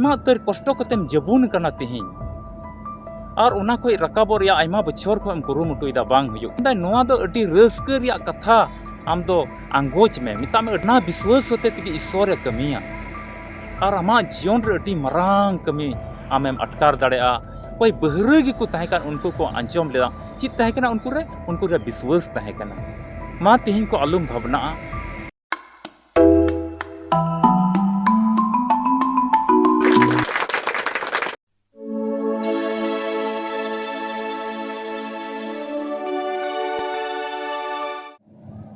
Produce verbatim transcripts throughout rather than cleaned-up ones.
ᱟᱭᱢᱟ ᱩᱛᱟᱹᱨ ᱠᱚᱥᱴᱚ ᱠᱟᱛᱮᱢ ᱡᱟᱹᱵᱩᱱ ᱠᱟᱱᱟ ᱛᱤᱦᱤᱧ, ᱟᱨ ᱚᱱᱟ ᱠᱷᱚᱱ ᱨᱟᱠᱟᱵᱚᱜ ᱨᱮᱭᱟᱜ ᱟᱭᱢᱟ ᱵᱚᱪᱷᱚᱨ ᱠᱷᱚᱱ ᱮᱢ ᱠᱩᱨᱩᱢᱩᱴᱩᱭᱮᱫᱟ, ᱵᱟᱝ ᱦᱩᱭᱩᱜ ᱠᱟᱱᱟ᱾ ᱱᱚᱣᱟ ᱫᱚ ᱟᱹᱰᱤ ᱨᱟᱹᱥᱠᱟᱹ ᱨᱮᱭᱟᱜ ᱠᱟᱛᱷᱟ ᱟᱢ ᱫᱚ ᱟᱸᱜᱚᱪ ᱢᱮ, ᱢᱮᱛᱟᱜ ᱢᱮ, ᱚᱱᱟ ᱵᱤᱥᱣᱟᱹᱥ ᱦᱚᱛᱮ ᱛᱮᱜᱮ ᱤᱥᱥᱚᱨᱮ ᱠᱟᱹᱢᱤᱭᱟ᱾ ᱟᱨ ᱟᱢᱟᱜ ᱡᱤᱭᱚᱱ ᱨᱮ ᱟᱹᱰᱤ ᱢᱟᱨᱟᱝ ᱠᱟᱹᱢᱤ ᱟᱢᱮᱢ ᱟᱴᱠᱟᱨ ᱫᱟᱲᱮᱭᱟᱜᱼᱟ᱾ ᱚᱠᱚᱭ ᱵᱟᱹᱦᱨᱟᱹ ᱜᱮᱠᱚ ᱛᱟᱦᱮᱸ ᱠᱟᱱ, ᱩᱱᱠᱩ ᱠᱚ ᱟᱸᱡᱚᱢ ᱞᱮᱫᱟ᱾ ᱪᱮᱫ ᱛᱟᱦᱮᱸ ᱠᱟᱱᱟ ᱩᱱᱠᱩ ᱨᱮ? ᱩᱱᱠᱩ ᱨᱮ ᱵᱤᱥᱣᱟᱹᱥ ᱛᱟᱦᱮᱸ ᱠᱟᱱᱟ᱾ ᱢᱟ ᱛᱤᱦᱤᱧ ᱠᱚ ᱟᱞᱚᱢ ᱵᱷᱟᱵᱽᱱᱟᱜᱼᱟ᱾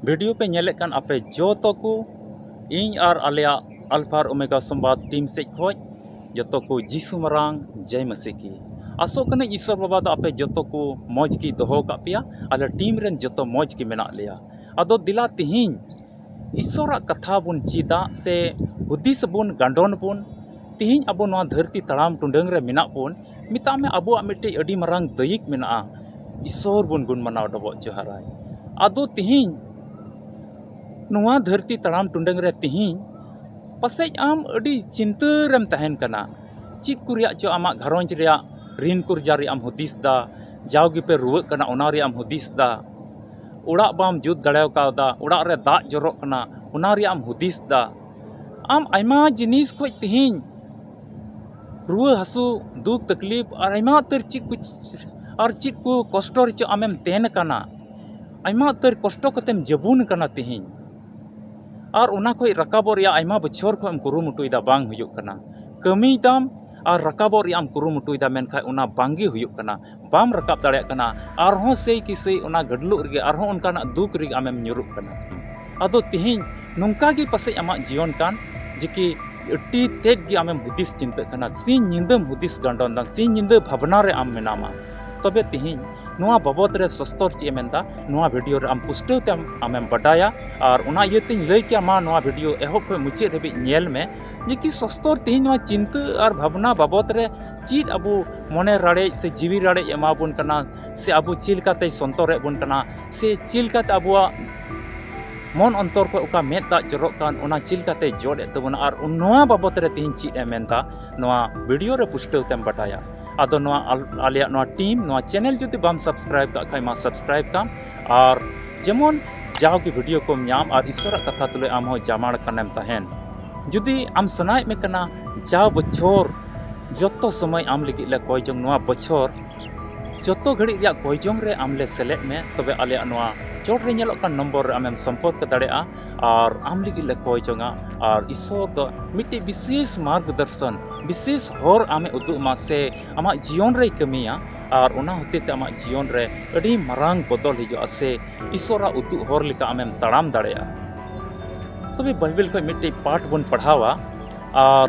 ᱵᱷᱤᱰᱤᱭᱳ ᱯᱮ ᱧᱮᱞᱮᱫ ᱠᱟᱱ ᱟᱯᱮ ᱡᱚᱛᱚ ᱠᱚ, ᱤᱧ ᱟᱨ ᱟᱞᱮᱭᱟᱜ ᱟᱞᱯᱷᱟ ᱟᱨ ᱳᱢᱮᱜᱟ ᱥᱚᱢᱵᱟᱫ ᱴᱤᱢ ᱥᱮᱫ ᱠᱷᱚᱱ ᱡᱚᱛᱚ ᱠᱚ ᱡᱤᱥᱩ ᱢᱟᱨᱟᱝ ᱡᱟᱭ ᱢᱟᱹᱥᱤ ᱠᱤ᱾ ᱟᱥᱚᱜ ᱠᱟᱹᱱᱟᱹᱧ ᱤᱥᱥᱚᱨ ᱵᱟᱵᱟ ᱫᱚ ᱟᱯᱮ ᱡᱚᱛᱚ ᱠᱚ ᱢᱚᱡᱽ ᱜᱮ ᱫᱚᱦᱚ ᱟᱠᱟᱫ ᱯᱮᱭᱟ᱾ ᱟᱞᱮ ᱴᱤᱢ ᱨᱮᱱ ᱡᱚᱛᱚ ᱢᱚᱡᱽ ᱜᱮ ᱢᱮᱱᱟᱜ ᱞᱮᱭᱟ᱾ ᱟᱫᱚ ᱫᱮᱞᱟ ᱛᱤᱦᱤᱧ ᱤᱥᱥᱚᱨᱟᱜ ᱠᱟᱛᱷᱟ ᱵᱚᱱ ᱪᱮᱫᱟ ᱥᱮ ᱦᱩᱫᱤᱥ ᱵᱚᱱ, ᱜᱟᱸᱰᱚᱱ ᱵᱚᱱ᱾ ᱛᱤᱦᱤᱧ ᱟᱵᱚ ᱱᱚᱣᱟ ᱫᱷᱟᱹᱨᱛᱤ ᱛᱟᱲᱟᱢ ᱴᱩᱰᱟᱹᱝ ᱨᱮ ᱢᱮᱱᱟᱜ ᱵᱚᱱ, ᱢᱮᱛᱟᱜ ᱢᱮ ᱟᱵᱚᱣᱟᱜ ᱢᱤᱫᱴᱮᱡ ᱟᱹᱰᱤ ᱢᱟᱨᱟᱝ ᱫᱟᱹᱭᱤᱠ ᱢᱮᱱᱟᱜᱼᱟ, ᱤᱥᱥᱚᱨ ᱵᱚᱱ ᱜᱩᱱ ᱢᱟᱱᱟᱣ ᱰᱚᱵᱚᱜ ᱡᱚᱦᱟᱨᱟᱭ᱾ ᱟᱫᱚ ᱛᱤᱦᱤᱧ ᱱᱚᱣᱟ ᱫᱷᱟᱹᱨᱛᱤ ᱛᱟᱲᱟᱢ ᱴᱩᱰᱟᱹᱝ ᱨᱮ ᱛᱤᱦᱤᱧ ᱯᱟᱥᱮᱡ ᱟᱢ ᱟᱹᱰᱤ ᱪᱤᱱᱛᱟᱹ ᱨᱮᱢ ᱛᱟᱦᱮᱱ ᱠᱟᱱᱟ᱾ ᱪᱮᱫ ᱠᱚ ᱨᱮᱭᱟᱜ ᱪᱚ ᱟᱢᱟᱜ ᱜᱷᱟᱨᱚᱸᱡᱽ ᱨᱮᱭᱟᱜ ᱨᱤᱱ ᱠᱚᱨᱡᱟ ᱨᱮᱭᱟᱜ ᱮᱢ ᱦᱩᱫᱤᱥ ᱫᱟ, ᱡᱟᱣ ᱜᱮᱯᱮ ᱨᱩᱣᱟᱹᱜ ᱠᱟᱱᱟ ᱚᱱᱟ ᱨᱮᱭᱟᱜ ᱮᱢ ᱦᱩᱫᱤᱥ ᱫᱟ, ᱚᱲᱟᱜ ᱵᱟᱢ ᱡᱩᱛ ᱫᱟᱲᱮ ᱠᱟᱣᱫᱟ, ᱚᱲᱟᱜ ᱨᱮ ᱫᱟᱜ ᱡᱚᱨᱚᱜ ᱠᱟᱱᱟ ᱚᱱᱟ ᱨᱮᱭᱟᱜ ᱮᱢ ᱦᱩᱫᱤᱥ ᱫᱟ᱾ ᱟᱢ ᱟᱭᱢᱟ ᱡᱤᱱᱤᱥ ᱠᱷᱚᱡ ᱛᱤᱦᱤᱧ ᱨᱩᱣᱟᱹ ᱦᱟᱹᱥᱩ, ᱫᱩᱠ ᱛᱟᱠᱞᱤᱯ ᱟᱨ ᱟᱭᱢᱟ ᱩᱛᱟᱹᱨ ᱪᱮᱫ ᱠᱚ, ᱟᱨ ᱪᱮᱫ ᱠᱚ ᱠᱚᱥᱴᱚ ᱨᱮᱪᱚ ᱟᱢᱮᱢ ᱛᱟᱦᱮᱱ ᱠᱟᱱᱟ, ᱟᱭᱢᱟ ᱩᱛᱟᱹᱨ ᱠᱚᱥᱴᱚ ᱠᱟᱛᱮᱢ ᱡᱟᱹᱵᱩᱱ ᱠᱟᱱᱟ ᱛᱤᱦᱤᱧ᱾ ᱟᱨ ᱚᱱᱟ ᱠᱷᱚᱡ ᱨᱟᱠᱟᱵᱚᱜ ᱨᱮᱭᱟᱜ ᱟᱭᱢᱟ ᱵᱚᱪᱷᱚᱨ ᱠᱷᱚᱡ ᱮᱢ ᱠᱩᱨᱩᱢᱩᱴᱩᱭᱮᱫᱟ, ᱵᱟᱝ ᱦᱩᱭᱩᱜ ᱠᱟᱱᱟ᱾ ᱠᱟᱹᱢᱤᱭᱮᱫᱟᱢ ᱟᱨ ᱨᱟᱠᱟᱵᱚᱜ ᱨᱮᱭᱟᱜ ᱮᱢ ᱠᱩᱨᱩᱢᱩᱴᱩᱭᱮᱫᱟ, ᱢᱮᱱᱠᱷᱟᱱ ᱚᱱᱟ ᱵᱟᱝᱜᱮ ᱦᱩᱭᱩᱜ ᱠᱟᱱᱟ, ᱵᱟᱢ ᱨᱟᱠᱟᱵ ᱫᱟᱲᱮᱭᱟᱜ ᱠᱟᱱᱟ᱾ ᱟᱨᱦᱚᱸ ᱥᱮᱭ ᱠᱤ ᱥᱮᱭ ᱚᱱᱟ ᱜᱟᱹᱰᱞᱩᱜ ᱨᱮᱜᱮ ᱟᱨᱦᱚᱸ ᱚᱱᱠᱟᱱᱟᱜ ᱫᱩᱠ ᱨᱮᱜᱮ ᱟᱢᱮᱢ ᱧᱩᱨᱩᱜ ᱠᱟᱱᱟ᱾ ᱟᱫᱚ ᱛᱤᱦᱤᱧ ᱱᱚᱝᱠᱟ ᱜᱮ ᱯᱟᱥᱮᱡ ᱟᱢᱟᱜ ᱡᱤᱭᱚᱱ ᱠᱟᱱ, ᱡᱮ ᱠᱤ ᱟᱹᱰᱤ ᱛᱮᱫ ᱜᱮ ᱟᱢᱮᱢ ᱦᱩᱫᱤᱥ ᱪᱤᱱᱛᱟᱹᱜ ᱠᱟᱱᱟ, ᱥᱤᱧ ᱧᱤᱫᱟᱹᱢ ᱦᱩᱫᱤᱥ ᱜᱟᱸᱰᱚᱱ ᱫᱟ, ᱥᱤᱧ ᱧᱤᱫᱟᱹ ᱵᱷᱟᱵᱽᱱᱟ ᱨᱮ ᱟᱢ ᱢᱮᱱᱟᱢᱟ᱾ ᱛᱚᱵᱮ ᱛᱤᱦᱤᱧ ᱱᱚᱣᱟ ᱵᱟᱵᱚᱫ ᱨᱮ ᱥᱚᱥᱛᱚᱨ ᱪᱮᱫ ᱮ ᱢᱮᱱᱫᱟ, ᱱᱚᱣᱟ ᱵᱷᱤᱰᱤᱭᱳ ᱨᱮ ᱟᱢ ᱯᱩᱥᱴᱟᱹᱣ ᱛᱮ ᱟᱢᱮᱢ ᱵᱟᱰᱟᱭᱟ᱾ ᱟᱨ ᱚᱱᱟ ᱤᱭᱟᱹᱛᱮᱧ ᱞᱟᱹᱭ ᱠᱮᱭᱟ, ᱢᱟ ᱱᱚᱣᱟ ᱵᱷᱤᱰᱤᱭᱳ ᱮᱦᱚᱵ ᱠᱷᱚᱱ ᱢᱩᱪᱟᱹᱫ ᱦᱟᱹᱵᱤᱡ ᱧᱮᱞ ᱢᱮ, ᱡᱮ ᱠᱤ ᱥᱚᱥᱛᱚᱨ ᱛᱤᱦᱤᱧ ᱱᱚᱣᱟ ᱪᱤᱱᱛᱟᱹ ᱟᱨ ᱵᱷᱟᱵᱽᱱᱟ ᱵᱟᱵᱚᱫ ᱨᱮ ᱪᱮᱫ ᱟᱵᱚ ᱢᱚᱱᱮ ᱨᱟᱲᱮᱡ ᱥᱮ ᱡᱤᱣᱤ ᱨᱟᱲᱮᱡ ᱮᱢᱟ ᱵᱚᱱ ᱠᱟᱱᱟ, ᱥᱮ ᱟᱵᱚ ᱪᱮᱫ ᱞᱮᱠᱟᱛᱮᱭ ᱥᱚᱱᱛᱚᱨᱮᱫ ᱵᱚᱱ ᱠᱟᱱᱟ, ᱥᱮ ᱪᱮᱫ ᱞᱮᱠᱟᱛᱮ ᱟᱵᱚᱣᱟᱜ ᱢᱚᱱ ᱚᱱᱛᱚᱨ ᱠᱷᱚᱱ ᱚᱠᱟ ᱢᱮᱫ ᱫᱟᱜ ᱡᱚᱨᱚᱜ ᱠᱟᱱ, ᱚᱱᱟ ᱪᱮᱫ ᱞᱮᱠᱟᱛᱮ ᱡᱚᱫ ᱮᱫ ᱛᱟᱵᱚᱱᱟ ᱟᱨ ᱱᱚᱣᱟ ᱵᱟᱵᱚᱛ ᱨᱮ ᱛᱮᱦᱮᱧ ᱪᱮᱫ ᱮ ᱢᱮᱱᱫᱟ, ᱱᱚᱣᱟ ᱵᱷᱤᱰᱤᱭᱳ ᱨᱮ ᱯᱩᱥᱴᱟᱹᱣ ᱛᱮᱢ ᱵᱟᱰᱟᱭᱟ᱾ ᱟᱫᱚ ᱱᱚᱣᱟ ᱟᱞ- ᱟᱞᱮᱭᱟᱜ ᱱᱚᱣᱟ ᱴᱤᱢ, ᱱᱚᱣᱟ ᱪᱮᱱᱮᱞ ᱡᱩᱫᱤ ᱵᱟᱢ ᱥᱟᱵᱥᱠᱨᱟᱭᱤᱵ ᱠᱟᱜ ᱠᱷᱟᱡ ᱢᱟ ᱥᱟᱵᱥᱠᱨᱟᱭᱤᱵ ᱠᱟᱢ, ᱟᱨ ᱡᱮᱢᱚᱱ ᱡᱟᱣᱜᱮ ᱵᱷᱤᱰᱤᱭᱳ ᱠᱚᱢ ᱧᱟᱢ ᱟᱨ ᱤᱥᱚᱨᱟᱜ ᱠᱟᱛᱷᱟ ᱛᱩᱞᱩᱡ ᱟᱢ ᱦᱚᱸ ᱡᱟᱢᱟᱲ ᱠᱟᱱᱮᱢ ᱛᱟᱦᱮᱱ᱾ ᱡᱩᱫᱤ ᱟᱢ ᱥᱟᱱᱟᱭᱮᱫ ᱢᱮ ᱠᱟᱱᱟ ᱡᱟᱣ ᱵᱚᱪᱷᱚᱨ ᱡᱚᱛᱚ ᱥᱚᱢᱚᱭ ᱟᱢ ᱞᱟᱹᱜᱤᱫ ᱞᱮ ᱠᱚᱭ ᱡᱚᱝ, ᱱᱚᱣᱟ ᱵᱚᱪᱷᱚᱨ ᱡᱚᱛᱚ ᱜᱷᱟᱹᱲᱤᱡ ᱨᱮᱭᱟᱜ ᱠᱚᱭ ᱡᱚᱝ ᱨᱮ ᱟᱢ ᱞᱮ ᱥᱮᱞᱮᱫ ᱢᱮ, ᱛᱚᱵᱮ ᱟᱞᱮᱭᱟᱜ ᱱᱚᱣᱟ ᱪᱚᱴ ᱨᱮ ᱧᱮᱞᱚᱜ ᱠᱟᱱ ᱱᱚᱢᱵᱚᱨ ᱨᱮ ᱟᱢᱮᱢ ᱥᱚᱢᱯᱚᱨᱠ ᱫᱟᱲᱮᱭᱟᱜᱼᱟ᱾ ᱟᱨ ᱟᱢ ᱞᱟᱹᱜᱤᱫ ᱞᱮ ᱠᱚᱭ ᱡᱚᱝᱟ᱾ ᱟᱨ ᱤᱥᱚᱨ ᱫᱚ ᱢᱤᱫᱴᱤᱡ ᱵᱤᱥᱮᱥ ᱢᱟᱨᱜᱚᱫᱚᱨᱥᱚᱱ, ᱵᱤᱥᱮᱥ ᱦᱚᱨ ᱟᱢᱮ ᱩᱫᱩᱜ ᱟᱢᱟ ᱥᱮ ᱟᱢᱟᱜ ᱡᱤᱭᱚᱱ ᱨᱮᱭ ᱠᱟᱹᱢᱤᱭᱟ᱾ ᱟᱨ ᱚᱱᱟ ᱦᱚᱛᱮ ᱛᱮ ᱟᱢᱟᱜ ᱡᱤᱭᱚᱱ ᱨᱮ ᱟᱹᱰᱤ ᱢᱟᱨᱟᱝ ᱵᱚᱫᱚᱞ ᱦᱤᱡᱩᱜᱼᱟ ᱥᱮ ᱤᱥᱚᱨᱟᱜ ᱩᱫᱩᱜ ᱦᱚᱨ ᱞᱮᱠᱟ ᱟᱢᱮᱢ ᱛᱟᱲᱟᱢ ᱫᱟᱲᱮᱭᱟᱜᱼᱟ᱾ ᱛᱚᱵᱮ ᱵᱟᱭᱵᱮᱞ ᱠᱷᱚᱱ ᱢᱤᱫᱴᱤᱡ ᱯᱟᱴ ᱵᱚᱱ ᱯᱟᱲᱦᱟᱣᱟ ᱟᱨ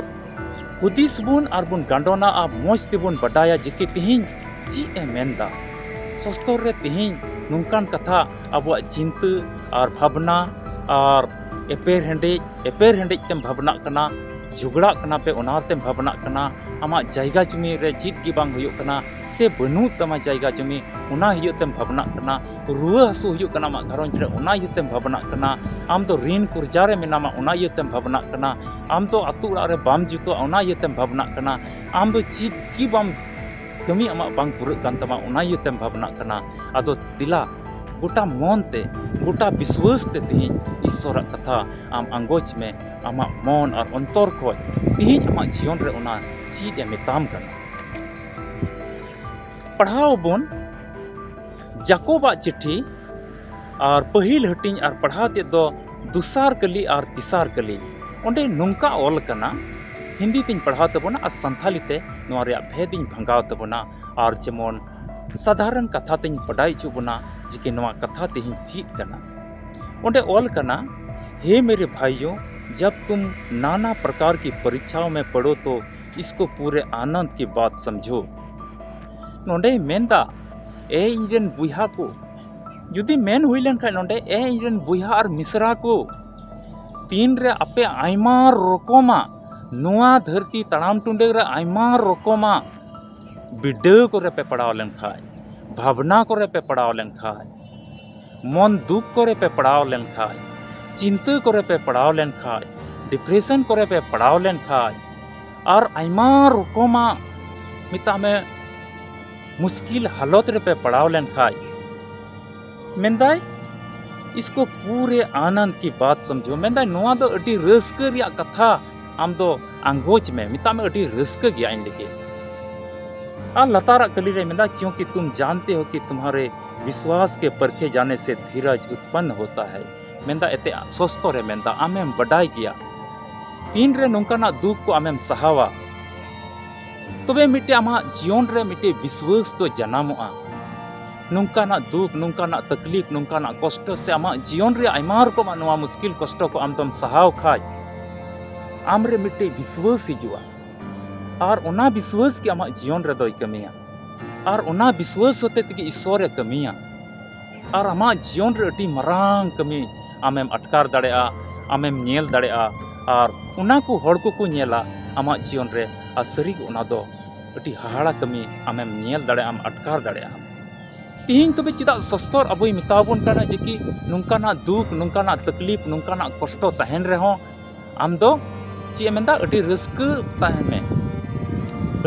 ᱦᱩᱫᱤᱥ ᱵᱚᱱ ᱟᱨ ᱵᱚᱱ ᱜᱟᱸᱰᱚᱱᱟ ᱟᱨ ᱢᱚᱡᱽ ᱛᱮᱵᱚᱱ ᱵᱟᱰᱟᱭᱟ ᱡᱮ ᱠᱤ ᱛᱮᱦᱮᱧ ᱪᱮᱫ ᱮ ᱢᱮᱱᱫᱟ᱾ ᱥᱚᱥᱛᱚᱨ ᱨᱮ ᱛᱮᱦᱮᱧ ᱱᱚᱝᱠᱟᱱ ᱠᱟᱛᱷᱟ ᱟᱵᱚᱣᱟᱜ ᱪᱤᱱᱛᱟᱹ ᱟᱨ ᱵᱷᱟᱵᱽᱱᱟ ᱟᱨ ᱮᱯᱮᱨ ᱦᱮᱸᱰᱮᱡ, ᱮᱯᱮᱨ ᱦᱮᱸᱰᱮᱡ ᱛᱮᱢ ᱵᱷᱟᱵᱽᱱᱟᱜ ᱠᱟᱱᱟ, ᱡᱷᱚᱜᱽᱲᱟᱜ ᱠᱟᱱᱟ ᱯᱮ, ᱚᱱᱟ ᱛᱮᱢ ᱵᱷᱟᱵᱽᱱᱟᱜ ᱠᱟᱱᱟ, ᱟᱢᱟᱜ ᱡᱟᱭᱜᱟ ᱡᱩᱢᱤ ᱨᱮ ᱪᱮᱫ ᱜᱮ ᱵᱟᱝ ᱦᱩᱭᱩᱜ ᱠᱟᱱᱟ, ᱥᱮ ᱵᱟᱹᱱᱩᱜ ᱛᱟᱢᱟ ᱡᱟᱭᱜᱟ ᱡᱩᱢᱤ, ᱚᱱᱟ ᱤᱭᱟᱹ ᱛᱮᱢ ᱵᱷᱟᱵᱽᱱᱟᱜ ᱠᱟᱱᱟ, ᱨᱩᱣᱟᱹ ᱦᱟᱹᱥᱩ ᱦᱩᱭᱩᱜ ᱠᱟᱱᱟ ᱟᱢᱟᱜ ᱜᱷᱟᱨᱚᱸᱡᱽ ᱨᱮ, ᱚᱱᱟ ᱤᱭᱟᱹ ᱛᱮᱢ ᱵᱷᱟᱵᱽᱱᱟᱜ ᱠᱟᱱᱟ, ᱟᱢ ᱫᱚ ᱨᱤᱱ ᱠᱚᱨᱡᱟ ᱨᱮ ᱢᱮᱱᱟᱢᱟ, ᱚᱱᱟ ᱤᱭᱟᱹ ᱛᱮᱢ ᱵᱷᱟᱵᱽᱱᱟᱜ ᱠᱟᱱᱟ, ᱟᱢ ᱫᱚ ᱟᱹᱛᱩ ᱚᱲᱟᱜ ᱨᱮ ᱵᱟᱢ ᱡᱩᱛᱩᱜᱼᱟ, ᱚᱱᱟ ᱤᱭᱟᱹ ᱛᱮᱢ ᱵᱷᱟᱵᱽᱱᱟᱜ ᱠᱟᱱᱟ, ᱟᱢ ᱫᱚ ᱪᱮᱫ ᱜᱮ ᱵᱟᱢ ᱠᱟᱹᱢᱤ ᱟᱢᱟᱜ ᱵᱟᱝ ᱯᱩᱨᱟᱹᱜ ᱠᱟᱱ ᱛᱟᱢᱟ, ᱚᱱᱟ ᱤᱭᱟᱹ ᱛᱮᱢ ᱵᱷᱟᱵᱽᱱᱟᱜ ᱠᱟᱱᱟ᱾ ᱟᱫᱚ ᱫᱮᱞᱟ, ᱜᱚᱴᱟ ᱢᱚᱱ ᱛᱮ, ᱜᱚᱴᱟ ᱵᱤᱥᱣᱟᱹᱥ ᱛᱮ ᱛᱮᱦᱮᱧ ᱤᱥᱚᱨᱟᱜ ᱠᱟᱛᱷᱟ ᱟᱢ ᱟᱸᱜᱚᱪ ᱢᱮ, ᱟᱢᱟᱜ ᱢᱚᱱ ᱟᱨ ᱚᱱᱛᱚᱨ ᱠᱷᱚᱡ ᱛᱮᱦᱮᱧ ᱟᱢᱟᱜ ᱡᱤᱭᱚᱱ ᱨᱮ ᱚᱱᱟ ᱪᱮᱫ ᱮ ᱢᱮᱛᱟᱢ ᱠᱟᱱᱟ᱾ ᱯᱟᱲᱦᱟᱣ ᱵᱚᱱ ᱡᱟᱠᱚᱵᱟᱜ ᱪᱤᱴᱷᱤ ᱟᱨ ᱯᱟᱹᱦᱤᱞ ᱦᱟᱹᱴᱤᱧ ᱟᱨ ᱯᱟᱲᱦᱟᱣ ᱛᱮᱫ ᱫᱚ ᱫᱚᱥᱟᱨ ᱠᱟᱹᱞᱤ ᱟᱨ ᱛᱮᱥᱟᱨ ᱠᱟᱹᱞᱤ᱾ ᱚᱸᱰᱮ ᱱᱚᱝᱠᱟ ᱚᱞ ᱠᱟᱱᱟ, ᱦᱤᱱᱫᱤ ᱛᱤᱧ ᱯᱟᱲᱦᱟᱣ ᱛᱟᱵᱚᱱᱟ ᱟᱨ ᱥᱟᱱᱛᱷᱟᱞᱤ ᱛᱮ ᱱᱚᱣᱟ ᱨᱮᱭᱟᱜ ᱵᱷᱮᱫ ᱤᱧ ᱵᱷᱟᱸᱜᱟᱣ ᱛᱟᱵᱚᱱᱟ᱾ ᱟᱨ ᱡᱮᱢᱚᱱ ᱥᱟᱫᱷᱟᱨᱚᱱ ᱠᱟᱛᱷᱟ ᱛᱤᱧ ᱵᱟᱰᱟᱭ ᱦᱚᱪᱚ ᱵᱚᱱᱟ ᱡᱮ ᱠᱤ ᱱᱚᱣᱟ ᱠᱟᱛᱷᱟ ᱛᱮᱦᱮᱧ ᱪᱮᱫ ᱠᱟᱱᱟ᱾ ᱚᱸᱰᱮ ᱚᱞ ᱠᱟᱱᱟ, हे मेरे भाइयों, जब तुम नाना प्रकार की परीक्षाओं में पड़ो तो इसको पूरे आनंद की बात समझो। ᱱᱚᱰᱮᱭ ᱢᱮᱱᱫᱟ, ᱮ ᱤᱧᱨᱮᱱ ᱵᱚᱭᱦᱟ ᱠᱚ, ᱡᱩᱫᱤ ᱢᱮᱱ ᱦᱩᱭ ᱞᱮᱱᱠᱷᱟᱱ ᱱᱚᱰᱮ, ᱮ ᱤᱧᱨᱮᱱ ᱵᱚᱭᱦᱟ ᱟᱨ ᱢᱤᱥᱨᱟ ᱠᱚ, ᱛᱤᱱᱨᱮ ᱟᱯᱮ ᱟᱭᱢᱟ ᱨᱚᱠᱚᱢᱟᱜ ᱱᱚᱣᱟ ᱫᱷᱟᱹᱨᱛᱤ ᱛᱟᱲᱟᱢ ᱴᱩᱰᱟᱹ ᱨᱮ ᱟᱭᱢᱟ ᱨᱚᱠᱚᱢᱟᱜ ᱵᱤᱰᱟᱹᱣ ᱠᱚᱨᱮ ᱯᱮ ᱯᱟᱲᱟᱣ ᱞᱮᱱᱠᱷᱟᱡ, ᱵᱷᱟᱵᱽᱱᱟ ᱠᱚᱨᱮ ᱯᱮ ᱯᱟᱲᱟᱣ ᱞᱮᱱᱠᱷᱟᱡ, ᱢᱚᱱ ᱫᱩᱠ ᱠᱚᱨᱮ ᱯᱮ ᱯᱟᱲᱟᱣ ᱞᱮᱱᱠᱷᱟᱡ, ᱪᱤᱱᱛᱟᱹ ᱠᱚᱨᱮ ᱯᱮ ᱯᱟᱲᱟᱣ ᱞᱮᱱᱠᱷᱟᱡ, ᱰᱤᱯᱨᱮᱥᱚᱱ ᱠᱚᱨᱮ ᱯᱮ ᱯᱟᱲᱟᱣ ᱞᱮᱱᱠᱷᱟᱡ, ᱟᱨ ᱟᱭᱢᱟ ᱨᱚᱠᱚᱢᱟᱜ, ᱢᱮᱛᱟᱜ ᱢᱮ, ᱢᱩᱥᱠᱤᱞ ᱦᱟᱞᱚᱛ ᱨᱮᱯᱮ ᱯᱟᱲᱟᱣ ᱞᱮᱱᱠᱷᱟᱡ, ᱢᱮᱱᱫᱟᱭ, "ᱤᱥᱠᱳ ᱯᱩᱨᱮ ᱟᱱᱚᱱᱫ ᱠᱤ ᱵᱟᱛ ᱥᱚᱢᱡᱷᱳ", ᱢᱮᱱᱫᱟᱭ, "ᱱᱚᱣᱟ ᱫᱚ ᱟᱹᱰᱤ ᱨᱟᱹᱥᱠᱟᱹ ᱨᱮᱭᱟᱜ ᱠᱟᱛᱷᱟ, ᱟᱢ ᱫᱚ ᱟᱸᱜᱚᱪ ᱢᱮ, ᱢᱮᱛᱟᱜ ᱢᱮ, ᱟᱹᱰᱤ ᱨᱟᱹᱥᱠᱟᱹ ᱜᱮᱭᱟ ᱤᱧ ᱞᱟᱹᱜᱤᱫ᱾" ᱟᱨ ᱞᱟᱛᱟᱨᱟᱜ ᱠᱟᱹᱞᱤ ᱨᱮ ᱢᱮᱱᱫᱟ, "ᱠᱤᱭᱩᱸᱠᱤ ᱛᱩᱢ ᱡᱟᱱᱛᱮ ᱦᱳ ᱠᱤ ᱛᱩᱢᱦᱟᱨᱮ ᱵᱤᱥᱣᱟᱥ ᱠᱮ ᱯᱟᱨᱠᱷᱮ ᱡᱟᱱᱮ ᱥᱮ ᱫᱷᱤᱨᱟᱡ ᱩᱛᱯᱚᱱᱱ ᱦᱳᱛᱟ ᱦᱟᱭ᱾" ᱢᱮᱱᱫᱟ, ᱮᱛᱮ ᱥᱚᱥᱛᱚ ᱨᱮ ᱢᱮᱱᱫᱟ, ᱟᱢᱮᱢ ᱵᱟᱰᱟᱭ ᱜᱮᱭᱟ, ᱛᱤᱱᱨᱮ ᱱᱚᱝᱠᱟᱱᱟᱜ ᱫᱩᱠ ᱠᱚ ᱟᱢᱮᱢ ᱥᱟᱦᱟᱣᱟ, ᱛᱚᱵᱮ ᱢᱤᱫᱴᱮᱡ ᱟᱢᱟᱜ ᱡᱤᱭᱚᱱ ᱨᱮ ᱢᱤᱫᱴᱮᱡ ᱵᱤᱥᱣᱟᱹᱥ ᱫᱚ ᱡᱟᱱᱟᱢᱚᱜᱼᱟ᱾ ᱱᱚᱝᱠᱟᱱᱟᱜ ᱫᱩᱠ, ᱱᱚᱝᱠᱟᱱᱟᱜ ᱛᱟᱠᱞᱤᱯ, ᱱᱚᱝᱠᱟᱱᱟᱜ ᱠᱚᱥᱴᱚ ᱥᱮ ᱟᱢᱟᱜ ᱡᱤᱭᱚᱱ ᱨᱮᱭᱟᱜ ᱟᱭᱢᱟ ᱨᱚᱠᱚᱢᱟᱜ ᱱᱚᱣᱟ ᱢᱩᱥᱠᱤᱞ ᱠᱚᱥᱴᱚ ᱠᱚ ᱟᱢ ᱫᱚᱢ ᱥᱟᱦᱟᱣ ᱠᱷᱟᱡ, ᱟᱢ ᱨᱮ ᱢᱤᱫᱴᱮᱡ ᱵᱤᱥᱣᱟᱹᱥ ᱦᱤᱡᱩᱜᱼᱟ᱾ ᱟᱨ ᱚᱱᱟ ᱵᱤᱥᱣᱟᱹᱥ ᱜᱮ ᱟᱢᱟᱜ ᱡᱤᱭᱚᱱ ᱨᱮᱫᱚᱭ ᱠᱟᱹᱢᱤᱭᱟ᱾ ᱟᱨ ᱚᱱᱟ ᱵᱤᱥᱣᱟᱹᱥ ᱦᱚᱛᱮ ᱛᱮᱜᱮ ᱤᱥᱥᱚᱨᱮ ᱠᱟᱹᱢᱤᱭᱟ᱾ ᱟᱨ ᱟᱢᱟᱜ ᱡᱤᱭᱚᱱ ᱨᱮ ᱟᱹᱰᱤ ᱢᱟᱨᱟᱝ ᱠᱟᱹᱢᱤ ᱟᱢᱮᱢ ᱟᱴᱠᱟᱨ ᱫᱟᱲᱮᱭᱟᱜᱼᱟ, ᱟᱢᱮᱢ ᱧᱮᱞ ᱫᱟᱲᱮᱭᱟᱜᱼᱟ᱾ ᱟᱨ ᱚᱱᱟ ᱠᱚ ᱦᱚᱲ ᱠᱚᱠᱚ ᱧᱮᱞᱟ ᱟᱢᱟᱜ ᱡᱤᱭᱚᱱ ᱨᱮ, ᱟᱨ ᱥᱟᱹᱨᱤᱜᱮ ᱚᱱᱟ ᱫᱚ ᱟᱹᱰᱤ ᱦᱟᱦᱟᱲᱟ ᱠᱟᱹᱢᱤ ᱟᱢᱮᱢ ᱧᱮᱞ ᱫᱟᱲᱮᱭᱟᱜᱼᱟᱢ, ᱟᱴᱠᱟᱨ ᱫᱟᱲᱮᱭᱟᱜᱼᱟᱢ᱾ ᱛᱤᱦᱤᱧ ᱛᱚᱵᱮ ᱪᱮᱫᱟᱜ ᱥᱚᱥᱛᱚᱨ ᱟᱵᱚᱭ ᱢᱮᱛᱟ ᱵᱚᱱ ᱠᱟᱱᱟ ᱡᱮ ᱠᱤ ᱱᱚᱝᱠᱟᱱᱟᱜ ᱫᱩᱠ, ᱱᱚᱝᱠᱟᱱᱟᱜ ᱛᱟᱠᱞᱤᱯ, ᱱᱚᱝᱠᱟᱱᱟᱜ ᱠᱚᱥᱴᱚ ᱛᱟᱦᱮᱱ ᱨᱮᱦᱚᱸ ᱟᱢ ᱫᱚ ᱪᱮᱫ ᱮ ᱢᱮᱱᱫᱟ? ᱟᱹᱰᱤ ᱨᱟᱹᱥᱠᱟᱹ ᱛᱟᱦᱮᱱ ᱢᱮ,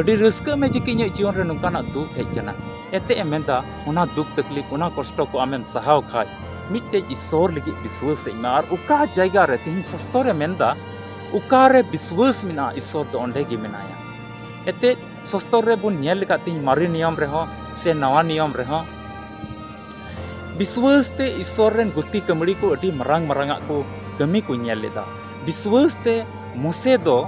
ᱟᱹᱰᱤ ᱨᱟᱹᱥᱠᱟᱹᱜ ᱢᱮ ᱡᱮ ᱠᱤ ᱤᱧᱟᱹᱜ ᱡᱤᱭᱚᱱ ᱨᱮ ᱱᱚᱝᱠᱟᱱᱟᱜ ᱫᱩᱠ ᱦᱮᱡ ᱠᱟᱱᱟ᱾ ᱮᱱᱛᱮᱫ ᱮ ᱢᱮᱱᱫᱟ, ᱚᱱᱟ ᱫᱩᱠ ᱛᱟᱠᱞᱤᱯ, ᱚᱱᱟ ᱠᱚᱥᱴᱚ ᱠᱚ ᱟᱢᱮᱢ ᱥᱟᱦᱟᱣ ᱠᱷᱟᱡ, ᱢᱤᱫᱴᱮᱡ ᱤᱥᱥᱚᱨ ᱞᱟᱹᱜᱤᱫ ᱵᱤᱥᱣᱟᱹᱥ ᱦᱮᱡ ᱢᱮ᱾ ᱟᱨ ᱚᱠᱟ ᱡᱟᱭᱜᱟ ᱨᱮ ᱛᱤᱦᱤᱧ ᱥᱚᱥᱛᱚᱨ ᱮ ᱢᱮᱱᱫᱟ, ᱚᱠᱟᱨᱮ ᱵᱤᱥᱣᱟᱹᱥ ᱢᱮᱱᱟᱜᱼᱟ, ᱤᱥᱥᱚᱨ ᱫᱚ ᱚᱸᱰᱮ ᱜᱮ ᱢᱮᱱᱟᱭᱟ᱾ ᱮᱱᱛᱮᱫ ᱥᱚᱥᱛᱚᱨ ᱨᱮᱵᱚᱱ ᱧᱮᱞ ᱞᱮᱠᱷᱟᱡ ᱛᱤᱦᱤᱧ ᱢᱟᱨᱮ ᱱᱤᱭᱚᱢ ᱨᱮᱦᱚᱸ ᱥᱮ ᱱᱟᱣᱟ ᱱᱤᱭᱚᱢ ᱨᱮᱦᱚᱸ, ᱵᱤᱥᱣᱟᱹᱥ ᱛᱮ ᱤᱥᱥᱚᱨ ᱨᱮᱱ ᱜᱩᱛᱤ ᱠᱟᱹᱢᱲᱤ ᱠᱚ ᱟᱹᱰᱤ ᱢᱟᱨᱟᱝ ᱢᱟᱨᱟᱝ ᱟᱜ ᱠᱚ ᱠᱟᱹᱢᱤ ᱠᱚ ᱧᱮᱞ ᱞᱮᱫᱟ᱾ ᱵᱤᱥᱣᱟᱹᱥ ᱛᱮ ᱢᱳᱥᱮ ᱫᱚ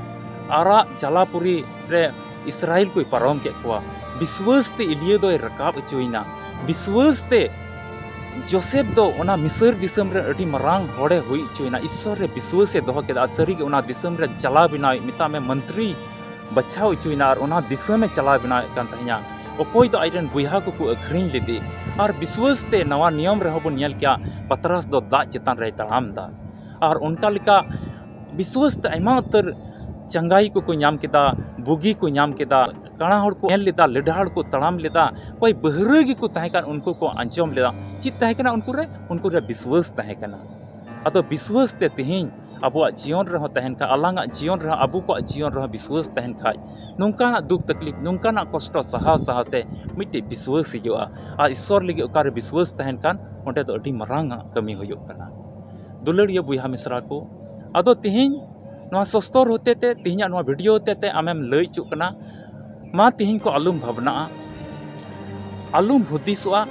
ᱟᱨᱟᱜ ᱡᱟᱞᱟᱯᱩᱨᱤ ᱨᱮ ᱤᱥᱨᱟᱭᱮᱞ ᱠᱚᱭ ᱯᱟᱨᱚᱢ ᱠᱮᱫ ᱠᱚᱣᱟ᱾ ᱵᱤᱥᱣᱟᱹᱥ ᱛᱮ ᱮᱞᱤᱭᱟᱹ ᱫᱚᱭ ᱨᱟᱠᱟᱵ ᱦᱚᱪᱚᱭᱮᱱᱟ᱾ ᱵᱤᱥᱣᱟᱹᱥ ᱛᱮ ᱡᱳᱥᱮᱯ ᱫᱚ ᱚᱱᱟ ᱢᱤᱥᱨ ᱫᱤᱥᱚᱢ ᱨᱮ ᱟᱹᱰᱤ ᱢᱟᱨᱟᱝ ᱦᱚᱲᱮ ᱦᱩᱭ ᱦᱚᱪᱚᱭᱮᱱᱟ᱾ ᱤᱥᱥᱚᱨ ᱨᱮ ᱵᱤᱥᱣᱟᱹᱥ ᱮ ᱫᱚᱦᱚ ᱠᱮᱫᱟ ᱟᱨ ᱥᱟᱹᱨᱤᱜᱮ ᱚᱱᱟ ᱫᱤᱥᱚᱢ ᱨᱮ ᱪᱟᱞᱟᱣ ᱵᱮᱱᱟᱣ, ᱢᱮᱛᱟᱜ ᱢᱮ, ᱢᱚᱱᱛᱨᱤ ᱵᱟᱪᱷᱟᱣ ᱦᱚᱪᱚᱭᱮᱱᱟ ᱟᱨ ᱚᱱᱟ ᱫᱤᱥᱚᱢᱮ ᱪᱟᱞᱟᱣ ᱵᱮᱱᱟᱣᱮᱫ ᱠᱟᱱ ᱛᱟᱦᱮᱸᱱᱟ᱾ ᱚᱠᱚᱭ ᱫᱚ ᱟᱡᱨᱮᱱ ᱵᱚᱭᱦᱟ ᱠᱚᱠᱚ ᱟᱹᱠᱷᱨᱤᱧ ᱞᱮᱫᱮ᱾ ᱟᱨ ᱵᱤᱥᱣᱟᱹᱥ ᱛᱮ ᱱᱟᱣᱟ ᱱᱤᱭᱚᱢ ᱨᱮᱦᱚᱸ ᱵᱚᱱ ᱧᱮᱞ ᱠᱮᱜᱼᱟ, ᱯᱟᱛᱨᱟᱥ ᱫᱚ ᱫᱟᱜ ᱪᱮᱛᱟᱱ ᱨᱮᱭ ᱛᱟᱲᱟᱢ ᱮᱫᱟ᱾ ᱟᱨ ᱚᱱᱠᱟ ᱞᱮᱠᱟ ᱵᱤᱥᱣᱟᱹᱥ ᱛᱮ ᱟᱭᱢᱟ ᱩᱛᱟᱹᱨ ᱪᱟᱸᱜᱟᱭ ᱠᱚᱠᱚ ᱧᱟᱢ ᱠᱮᱫᱟ, ᱵᱩᱜᱤ ᱠᱚ ᱧᱟᱢ ᱠᱮᱫᱟ, ᱠᱟᱬᱟ ᱦᱚᱲ ᱠᱚ ᱧᱮᱞ ᱞᱮᱫᱟ, ᱞᱮᱰᱷᱟ ᱦᱚᱲ ᱠᱚ ᱛᱟᱲᱟᱢ ᱞᱮᱫᱟ, ᱚᱠᱚᱭ ᱵᱟᱹᱦᱨᱟᱹ ᱜᱮᱠᱚ ᱛᱟᱦᱮᱸ ᱠᱟᱱ ᱩᱱᱠᱩ ᱠᱚ ᱟᱸᱡᱚᱢ ᱞᱮᱫᱟ᱾ ᱪᱮᱫ ᱛᱟᱦᱮᱸ ᱠᱟᱱᱟ ᱩᱱᱠᱩ ᱨᱮ? ᱩᱱᱠᱩ ᱨᱮ ᱵᱤᱥᱣᱟᱹᱥ ᱛᱟᱦᱮᱸ ᱠᱟᱱᱟ᱾ ᱟᱫᱚ ᱵᱤᱥᱣᱟᱹᱥ ᱛᱮ ᱛᱮᱦᱮᱧ ᱟᱵᱚᱣᱟᱜ ᱡᱤᱭᱚᱱ ᱨᱮᱦᱚᱸ ᱛᱟᱦᱮᱱ ᱠᱷᱟᱡ, ᱟᱞᱟᱝᱟᱜ ᱡᱤᱭᱚᱱ ᱨᱮᱦᱚᱸ, ᱟᱵᱚ ᱠᱚᱣᱟᱜ ᱡᱤᱭᱚᱱ ᱨᱮᱦᱚᱸ ᱵᱤᱥᱣᱟᱹᱥ ᱛᱟᱦᱮᱱ ᱠᱷᱟᱡ, ᱱᱚᱝᱠᱟᱱᱟᱜ ᱫᱩᱠ ᱛᱟᱠᱞᱤᱯ, ᱱᱚᱝᱠᱟᱱᱟᱜ ᱠᱚᱥᱴᱚ ᱥᱟᱦᱟᱣ ᱥᱟᱦᱟᱣ ᱛᱮ ᱢᱤᱫᱴᱮᱡ ᱵᱤᱥᱣᱟᱹᱥ ᱦᱤᱡᱩᱜᱼᱟ᱾ ᱟᱨ ᱤᱥᱥᱚᱨ ᱞᱟᱹᱜᱤᱫ ᱚᱠᱟᱨᱮ ᱵᱤᱥᱣᱟᱹᱥ ᱛᱟᱦᱮᱱ ᱠᱷᱟᱱ, ᱚᱸᱰᱮ ᱫᱚ ᱟᱹᱰᱤ ᱢᱟᱨᱟᱝ ᱟᱜ ᱠᱟᱹᱢᱤ ᱦᱩᱭᱩᱜ ᱠᱟᱱᱟ᱾ ᱫᱩᱞᱟᱹᱲᱤᱭᱟᱹ ᱵᱚᱭᱦᱟ ᱢᱤᱥᱨᱟ ᱠᱚ, ᱟᱫᱚ ᱛᱮᱦᱮᱧ ᱱᱚᱣᱟ ᱥᱚᱥᱛᱚᱨ ᱦᱚᱛᱮ ᱛᱮ, ᱛᱮᱦᱮᱧᱟᱜ ᱱᱚᱣᱟ ᱵᱷᱤᱰᱤᱭᱳ ᱦᱚᱛᱮ ᱛᱮ ᱟᱢᱮᱢ ᱞᱟᱹᱭ ᱦᱚᱪᱚᱜ ᱠᱟᱱᱟ, ᱢᱟ ᱛᱮᱦᱮᱧ ᱠᱚ ᱟᱞᱚᱢ ᱵᱷᱟᱵᱽᱱᱟᱜᱼᱟ, ᱟᱞᱚᱢ ᱦᱩᱫᱤᱥᱚᱜᱼᱟ,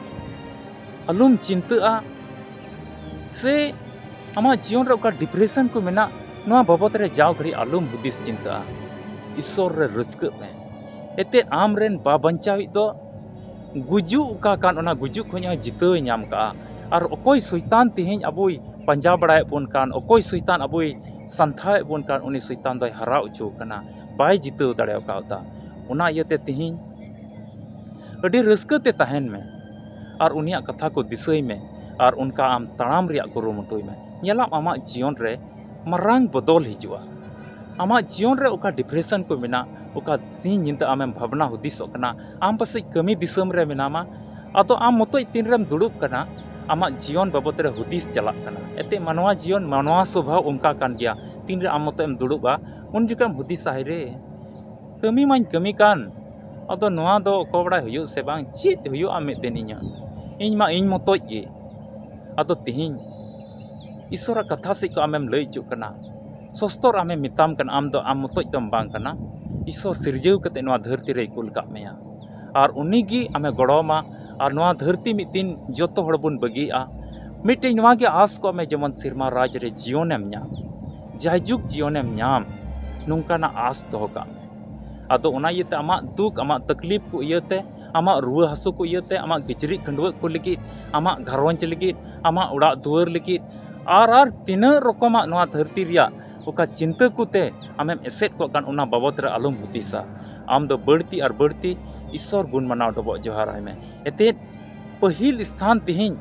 ᱟᱞᱚᱢ ᱪᱤᱱᱛᱟᱹᱜᱼᱟ, ᱥᱮ ᱟᱢᱟᱜ ᱡᱤᱭᱚᱱ ᱨᱮ ᱚᱠᱟ ᱰᱤᱯᱨᱮᱥᱚᱱ ᱠᱚ ᱢᱮᱱᱟᱜ, ᱱᱚᱣᱟ ᱵᱟᱵᱚᱫ ᱨᱮ ᱡᱟᱣ ᱜᱷᱟᱹᱲᱤᱡ ᱟᱞᱚᱢ ᱦᱩᱫᱤᱥ ᱪᱤᱱᱛᱟᱹᱜᱼᱟ᱾ ᱤᱥᱥᱚᱨ ᱨᱮ ᱨᱟᱹᱥᱠᱟᱹᱜ ᱢᱮ᱾ ᱮᱱᱛᱮᱫ ᱟᱢ ᱨᱮᱱ ᱵᱟᱵᱟᱧᱪᱟᱣᱤᱡ ᱫᱚ ᱜᱩᱡᱩᱜ ᱚᱠᱟ ᱠᱟᱱ, ᱚᱱᱟ ᱜᱩᱡᱩᱜ ᱠᱷᱚᱱ ᱦᱚᱸ ᱡᱤᱛᱟᱹᱣ ᱧᱟᱢ ᱠᱟᱜᱼᱟ᱾ ᱟᱨ ᱚᱠᱚᱭ ᱥᱚᱭᱛᱟᱱ ᱛᱮᱦᱮᱧ ᱟᱵᱚᱭ ᱯᱟᱸᱡᱟ ᱵᱟᱲᱟᱭᱮᱫ ᱵᱚᱱ ᱠᱟᱱ, ᱚᱠᱚᱭ ᱥᱚᱭᱛᱟᱱ ᱟᱵᱚᱭ ᱥᱟᱱᱛᱷᱟᱣᱮᱫ ᱵᱚᱱ ᱠᱟᱱ, ᱩᱱᱤ ᱥᱚᱭᱛᱟᱱ ᱫᱚᱭ ᱦᱟᱨᱟ ᱦᱚᱪᱚ ᱠᱟᱱᱟ, ᱵᱟᱭ ᱡᱤᱛᱟᱹᱣ ᱫᱟᱲᱮ ᱟᱠᱟᱣᱫᱟ᱾ ᱚᱱᱟ ᱤᱭᱟᱹᱛᱮ ᱛᱮᱦᱮᱧ ᱟᱹᱰᱤ ᱨᱟᱹᱥᱠᱟᱹ ᱛᱮ ᱛᱟᱦᱮᱱ ᱢᱮ ᱟᱨ ᱩᱱᱤᱭᱟᱜ ᱠᱟᱛᱷᱟ ᱠᱚ ᱫᱤᱥᱟᱹᱭ ᱢᱮ ᱟᱨ ᱚᱱᱠᱟ ᱟᱢ ᱛᱟᱲᱟᱢ ᱨᱮᱭᱟᱜ ᱠᱩᱨᱩᱢᱩᱴᱩᱭ ᱢᱮ᱾ ᱧᱮᱞᱟᱢ, ᱟᱢᱟᱜ ᱡᱤᱭᱚᱱ ᱨᱮ ᱢᱟᱨᱟᱝ ᱵᱚᱫᱚᱞ ᱦᱤᱡᱩᱜᱼᱟ᱾ ᱟᱢᱟᱜ ᱡᱤᱭᱚᱱ ᱨᱮ ᱚᱠᱟ ᱰᱤᱯᱨᱮᱥᱚᱱ ᱠᱚ ᱢᱮᱱᱟᱜ, ᱚᱠᱟ ᱥᱤᱧ ᱧᱤᱫᱟᱹ ᱟᱢᱮᱢ ᱵᱷᱟᱵᱽᱱᱟ ᱦᱩᱫᱤᱥᱚᱜ ᱠᱟᱱᱟ, ᱟᱢ ᱯᱟᱥᱮᱡ ᱠᱟᱹᱢᱤ ᱫᱤᱥᱚᱢ ᱨᱮ ᱢᱮᱱᱟᱢᱟ, ᱟᱫᱚ ᱟᱢ ᱢᱚᱛᱚᱡ ᱛᱤᱱᱨᱮᱢ ᱫᱩᱲᱩᱵ ᱠᱟᱱᱟ, ᱟᱢᱟᱜ ᱡᱤᱭᱚᱱ ᱵᱟᱵᱚᱫ ᱨᱮ ᱦᱩᱫᱤᱥ ᱪᱟᱞᱟᱜ ᱠᱟᱱᱟ᱾ ᱮᱱᱛᱮᱫ ᱢᱟᱱᱣᱟ ᱡᱤᱭᱚᱱ, ᱢᱟᱱᱣᱟ ᱥᱚᱵᱷᱟᱣ ᱚᱱᱠᱟ ᱠᱟᱱ ᱜᱮᱭᱟ᱾ ᱛᱤᱱᱨᱮ ᱟᱢ ᱢᱚᱛᱚᱡ ᱮᱢ ᱫᱩᱲᱩᱵᱼᱟ, ᱩᱱ ᱡᱚᱠᱷᱮᱡ ᱮᱢ ᱦᱩᱫᱤᱥᱟ, "ᱦᱟᱭ ᱨᱮ, ᱠᱟᱹᱢᱤ ᱢᱟᱧ ᱠᱟᱹᱢᱤ ᱠᱟᱱ, ᱟᱫᱚ ᱱᱚᱣᱟ ᱫᱚ ᱚᱠᱚᱭ ᱵᱟᱲᱟᱭ ᱦᱩᱭᱩᱜ ᱥᱮ ᱵᱟᱝ, ᱪᱮᱫ ᱦᱩᱭᱩᱜᱼᱟ ᱢᱤᱫ ᱫᱤᱱ ᱤᱧᱟᱹᱜ? ᱤᱧ ᱢᱟ ᱤᱧ ᱢᱚᱛᱚᱡ ᱜᱮ᱾" ᱟᱫᱚ ᱛᱮᱦᱮᱧ ᱤᱥᱥᱚᱨᱟᱜ ᱠᱟᱛᱷᱟ ᱥᱮᱫ ᱠᱚ ᱟᱢᱮᱢ ᱞᱟᱹᱭ ᱦᱚᱪᱚᱜ ᱠᱟᱱᱟ᱾ ᱥᱚᱥᱛᱚᱨ ᱟᱢᱮ ᱢᱮᱛᱟᱢ ᱠᱟᱱᱟ, ᱟᱢ ᱫᱚ ᱟᱢ ᱢᱚᱛᱚᱡ ᱫᱚᱢ ᱵᱟᱝ ᱠᱟᱱᱟ᱾ ᱤᱥᱥᱚᱨ ᱥᱤᱨᱡᱟᱹᱣ ᱠᱟᱛᱮ ᱱᱚᱣᱟ ᱫᱷᱟᱹᱨᱛᱤ ᱨᱮᱭ ᱠᱩᱞ ᱠᱟᱜ ᱢᱮᱭᱟ᱾ ᱟᱨ ᱩᱱᱤ ᱜᱮ ᱟᱢᱮ ᱜᱚᱲᱚᱣᱟᱢᱟ᱾ ᱟᱨ ᱱᱚᱣᱟ ᱫᱷᱟᱹᱨᱛᱤ ᱢᱤᱫ ᱫᱤᱱ ᱡᱚᱛᱚ ᱦᱚᱲ ᱵᱚᱱ ᱵᱟᱹᱜᱤᱭᱟᱜᱼᱟ᱾ ᱢᱤᱫᱴᱮᱱ ᱱᱚᱣᱟ ᱜᱮ ᱟᱸᱥ ᱠᱚᱜ ᱢᱮ, ᱡᱮᱢᱚᱱ ᱥᱮᱨᱢᱟ ᱨᱟᱡᱽ ᱨᱮ ᱡᱤᱭᱚᱱᱮᱢ ᱧᱟᱢ, ᱡᱟᱭᱡᱩᱜᱽ ᱡᱤᱭᱚᱱᱮᱢ ᱧᱟᱢ, ᱱᱚᱝᱠᱟᱱᱟᱜ ᱟᱸᱥ ᱫᱚᱦᱚ ᱠᱟᱜ ᱢᱮ᱾ ᱟᱫᱚ ᱚᱱᱟ ᱤᱭᱟᱹᱛᱮ ᱟᱢᱟᱜ ᱫᱩᱠ, ᱟᱢᱟᱜ ᱛᱟᱠᱞᱤᱯ ᱠᱚ ᱤᱭᱟᱹᱛᱮ, ᱟᱢᱟᱜ ᱨᱩᱣᱟᱹ ᱦᱟᱹᱥᱩ ᱠᱚ ᱤᱭᱟᱹᱛᱮ, ᱟᱢᱟᱜ ᱠᱤᱪᱨᱤᱡ ᱠᱷᱟᱹᱰᱣᱟᱹᱜ ᱠᱚ ᱞᱟᱹᱜᱤᱫ, ᱟᱢᱟᱜ ᱜᱷᱟᱨᱚᱸᱡᱽ ᱞᱟᱹᱜᱤᱫ, ᱟᱢᱟᱜ ᱚᱲᱟᱜ ᱫᱩᱣᱟᱹᱨ ᱞᱟᱹᱜᱤᱫ, ᱟᱨ, ᱟᱨ ᱛᱤᱱᱟᱹᱜ ᱨᱚᱠᱚᱢᱟᱜ ᱱᱚᱣᱟ ᱫᱷᱟᱹᱨᱛᱤ ᱨᱮᱭᱟᱜ ᱚᱠᱟ ᱪᱤᱱᱛᱟᱹ ᱠᱚᱛᱮ ᱟᱢᱮᱢ ᱮᱥᱮᱫ ᱠᱚᱜ ᱠᱟᱱ, ᱚᱱᱟ ᱵᱟᱵᱚᱫ ᱨᱮ ᱟᱞᱚᱢ ᱦᱩᱫᱤᱥᱟ᱾ ᱟᱢ ᱫᱚ ᱵᱟᱹᱲᱛᱤ ᱟᱨ ᱵᱟᱹᱲᱛᱤ ᱤᱥᱥᱚᱨ ᱜᱩᱱ ᱢᱟᱱᱟᱣ ᱰᱚᱵᱚᱜ ᱡᱚᱦᱟᱨᱟᱭ ᱢᱮ᱾ ᱮᱛᱮᱫ ᱯᱟᱹᱦᱤᱞ ᱥᱛᱷᱟᱱ ᱛᱮᱦᱮᱧ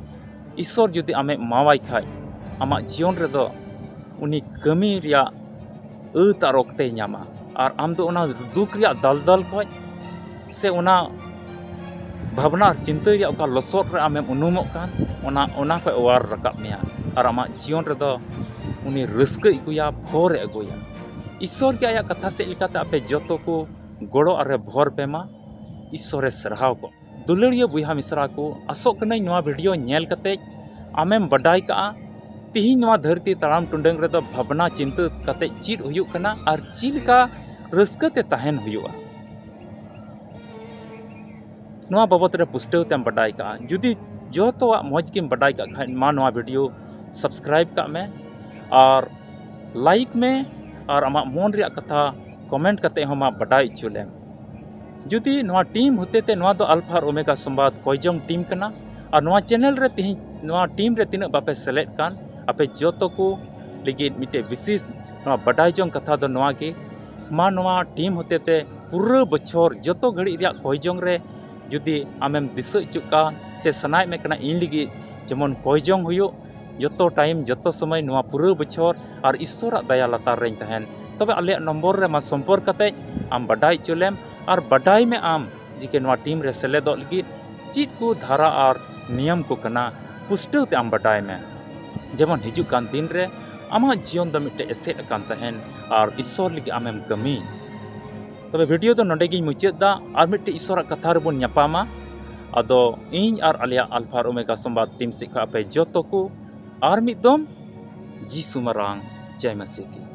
ᱤᱥᱥᱚᱨ ᱡᱩᱫᱤ ᱟᱢᱮ ᱮᱢᱟᱣᱟᱭ ᱠᱷᱟᱡ, ᱟᱢᱟᱜ ᱡᱤᱭᱚᱱ ᱨᱮᱫᱚ ᱩᱱᱤ ᱠᱟᱹᱢᱤ ᱨᱮᱭᱟᱜ ᱟᱹᱛ ᱟᱨ ᱚᱠᱛᱮᱭ ᱧᱟᱢᱟ᱾ ᱟᱨ ᱟᱢ ᱫᱚ ᱚᱱᱟ ᱫᱩᱠ ᱨᱮᱭᱟᱜ ᱫᱟᱞᱫᱟᱞ ᱠᱷᱚᱡ ᱥᱮ ᱚᱱᱟ ᱵᱷᱟᱵᱽᱱᱟ ᱟᱨ ᱪᱤᱱᱛᱟᱹ ᱨᱮᱭᱟᱜ ᱚᱠᱟ ᱞᱚᱥᱚᱫ ᱨᱮ ᱟᱢᱮᱢ ᱩᱱᱩᱢᱚᱜ ᱠᱟᱱ, ᱚᱱᱟ, ᱚᱱᱟ ᱠᱷᱚᱡ ᱚᱣᱟᱨ ᱨᱟᱠᱟᱵ ᱢᱮᱭᱟ᱾ ᱟᱨ ᱟᱢᱟᱜ ᱡᱤᱭᱚᱱ ᱨᱮᱫᱚ ᱩᱱᱤ ᱨᱟᱹᱥᱠᱟᱹᱭ ᱟᱹᱜᱩᱭᱟ, ᱵᱷᱚᱨᱮ ᱟᱹᱜᱩᱭᱟ᱾ ᱤᱥᱥᱚᱨ ᱜᱮ ᱟᱭᱟᱜ ᱠᱟᱛᱷᱟ ᱥᱮᱫ ᱞᱮᱠᱟᱛᱮ ᱟᱯᱮ ᱡᱚᱛᱚ ᱠᱚ ᱜᱚᱲᱚ ᱟᱨᱮ ᱵᱷᱚᱨ ᱯᱮ ᱢᱟ᱾ ᱤᱥᱥᱚᱨᱮ ᱥᱟᱨᱦᱟᱣ ᱠᱚᱜ᱾ ᱫᱩᱞᱟᱹᱲᱤᱭᱟᱹ ᱵᱚᱭᱦᱟ ᱢᱤᱥᱨᱟ ᱠᱚ, ᱟᱥᱚᱜ ᱠᱟᱹᱱᱟᱹᱧ ᱱᱚᱣᱟ ᱵᱷᱤᱰᱤᱭᱳ ᱧᱮᱞ ᱠᱟᱛᱮ ᱟᱢᱮᱢ ᱵᱟᱰᱟᱭ ᱠᱟᱜᱼᱟ ᱛᱤᱦᱤᱧ ᱱᱚᱣᱟ ᱫᱷᱟᱹᱨᱛᱤ ᱛᱟᱲᱟᱢ ᱴᱩᱰᱟᱹᱝ ᱨᱮᱫᱚ ᱵᱷᱟᱵᱽᱱᱟ ᱪᱤᱱᱛᱟᱹ ᱠᱟᱛᱮ ᱪᱮᱫ ᱦᱩᱭᱩᱜ ᱠᱟᱱᱟ ᱟᱨ ᱪᱮᱫ ᱞᱮᱠᱟ ᱨᱟᱹᱥᱠᱟᱹ ᱛᱮ ᱛᱟᱦᱮᱱ ᱦᱩᱭᱩᱜᱼᱟ᱾ ᱱᱚᱣᱟ ᱵᱟᱵᱚᱛ ᱨᱮ ᱯᱩᱥᱴᱟᱹᱣ ᱛᱮᱢ ᱵᱟᱰᱟᱭ ᱠᱟᱜᱼᱟ᱾ ᱡᱩᱫᱤ ᱡᱚᱛᱚᱣᱟᱜ ᱢᱚᱡᱽ ᱜᱮᱢ ᱵᱟᱰᱟᱭ ᱠᱟᱜ ᱠᱷᱟᱱ, ᱢᱟ ᱱᱚᱣᱟ ᱵᱷᱤᱰᱤᱭᱳ subscribe ᱠᱟᱜ ᱢᱮ ᱟᱨ like ᱢᱮ ᱟᱨ ᱟᱢᱟᱜ ᱢᱚᱱ ᱨᱮᱭᱟᱜ ᱠᱟᱛᱷᱟ comment ᱠᱟᱛᱮ ᱦᱚᱸ ᱢᱟ ᱵᱟᱰᱟᱭ ᱦᱚᱪᱚ ᱞᱮᱢ᱾ ᱡᱩᱫᱤ ᱱᱚᱣᱟ ᱴᱤᱢ ᱦᱚᱛᱮᱛᱮ, ᱱᱚᱣᱟ ᱫᱚ ᱟᱞᱯᱷᱟ ᱟᱨ ᱳᱢᱮᱜᱟ ᱥᱚᱢᱵᱟᱫ ᱠᱚᱭᱡᱚᱝ ᱴᱤᱢ ᱠᱟᱱᱟ, ᱟᱨ ᱱᱚᱣᱟ ᱪᱮᱱᱮᱞ ᱨᱮ ᱛᱤᱦᱤᱧ ᱱᱚᱣᱟ ᱴᱤᱢ ᱨᱮ ᱛᱤᱱᱟᱹᱜ ᱵᱟᱯᱮ ᱥᱮᱞᱮᱫ ᱠᱟᱱ, ᱟᱯᱮ ᱡᱚᱛᱚ ᱠᱚ ᱞᱟᱹᱜᱤᱫ ᱢᱤᱫᱴᱮᱡ ᱵᱤᱥᱮᱥ ᱱᱚᱣᱟ ᱵᱟᱰᱟᱭ ᱡᱚᱝ ᱠᱟᱛᱷᱟ ᱫᱚ ᱱᱚᱣᱟ ᱜᱮ, ᱢᱟ ᱱᱚᱣᱟ ᱴᱤᱢ ᱦᱚᱛᱮᱛᱮ ᱯᱩᱨᱟᱹ ᱵᱚᱪᱷᱚᱨ ᱡᱚᱛᱚ ᱜᱷᱟᱹᱲᱤᱡ ᱨᱮᱭᱟᱜ ᱠᱚᱭᱡᱚᱝ ᱨᱮ ᱡᱩᱫᱤ ᱟᱢᱮᱢ ᱫᱤᱥᱟᱹ ᱦᱚᱪᱚᱜ ᱠᱟᱱ ᱥᱮ ᱥᱟᱱᱟᱭᱮᱫ ᱢᱮ ᱠᱟᱱᱟ ᱤᱧ ᱞᱟᱹᱜᱤᱫ ᱡᱮᱢᱚᱱ ᱠᱚᱭᱡᱚᱝ ᱦᱩᱭᱩᱜ, ᱡᱚᱛᱚ ᱴᱟᱭᱤᱢ, ᱡᱚᱛᱚ ᱥᱚᱢᱚᱭ ᱱᱚᱣᱟ ᱯᱩᱨᱟᱹ ᱵᱚᱪᱷᱚᱨ ᱟᱨ ᱤᱥᱥᱚᱨᱟᱜ ᱫᱟᱭᱟ ᱞᱟᱛᱟᱨ ᱨᱮᱧ ᱛᱟᱦᱮᱱ, ᱛᱚᱵᱮ ᱟᱞᱮᱭᱟᱜ ᱱᱚᱢᱵᱚᱨ ᱨᱮ ᱢᱟ ᱥᱚᱢᱯᱚᱨᱠ ᱠᱟᱛᱮ ᱟᱢ ᱵᱟᱰᱟᱭ ᱦᱚᱪᱚ ᱞᱮᱢ ᱟᱨ ᱵᱟᱰᱟᱭ ᱢᱮ ᱟᱢ ᱡᱮ ᱠᱤ ᱱᱚᱣᱟ ᱴᱤᱢ ᱨᱮ ᱥᱮᱞᱮᱫᱚᱜ ᱞᱟᱹᱜᱤᱫ ᱪᱮᱫ ᱠᱚ ᱫᱷᱟᱨᱟ ᱟᱨ ᱱᱤᱭᱚᱢ ᱠᱚ ᱠᱟᱱᱟ, ᱯᱩᱥᱴᱟᱹᱣ ᱛᱮ ᱟᱢ ᱵᱟᱰᱟᱭ ᱢᱮ᱾ ᱡᱮᱢᱚᱱ ᱦᱤᱡᱩᱜ ᱠᱟᱱ ᱫᱤᱱ ᱨᱮ ᱟᱢᱟᱜ ᱡᱤᱭᱚᱱ ᱫᱚ ᱢᱤᱫᱴᱮᱡ ᱮᱥᱮᱫ ᱟᱠᱟᱱ ᱛᱟᱦᱮᱱ ᱟᱨ ᱤᱥᱥᱚᱨ ᱞᱟᱹᱜᱤᱫ ᱟᱢᱮᱢ ᱠᱟᱹᱢᱤ᱾ ᱛᱚᱵᱮ ᱵᱷᱤᱰᱤᱭᱳ ᱫᱚ ᱱᱚᱰᱮ ᱜᱤᱧ ᱢᱩᱪᱟᱹᱫ ᱫᱟ᱾ ᱟᱨ ᱢᱤᱫᱴᱮᱡ ᱤᱥᱥᱚᱨᱟᱜ ᱠᱟᱛᱷᱟ ᱨᱮᱵᱚᱱ ᱧᱟᱯᱟᱢᱟ᱾ ᱟᱫᱚ ᱤᱧ ᱟᱨ ᱟᱞᱮᱭᱟᱜ ᱟᱞᱯᱷᱟ ᱟᱨ ᱳᱢᱮᱜᱟ ᱥᱚᱢᱵᱟᱫ ᱴᱤᱢ ᱥᱮᱫ ᱠᱷᱚᱱ ᱟᱯᱮ ᱡᱚᱛᱚ ᱠᱚ ᱟᱨ ᱢᱤᱫ ᱫᱚᱢ ᱡᱤᱥᱩ ᱢᱟᱨᱟᱝ ᱡᱟᱭ ᱢᱟᱥᱤ ᱠᱤ᱾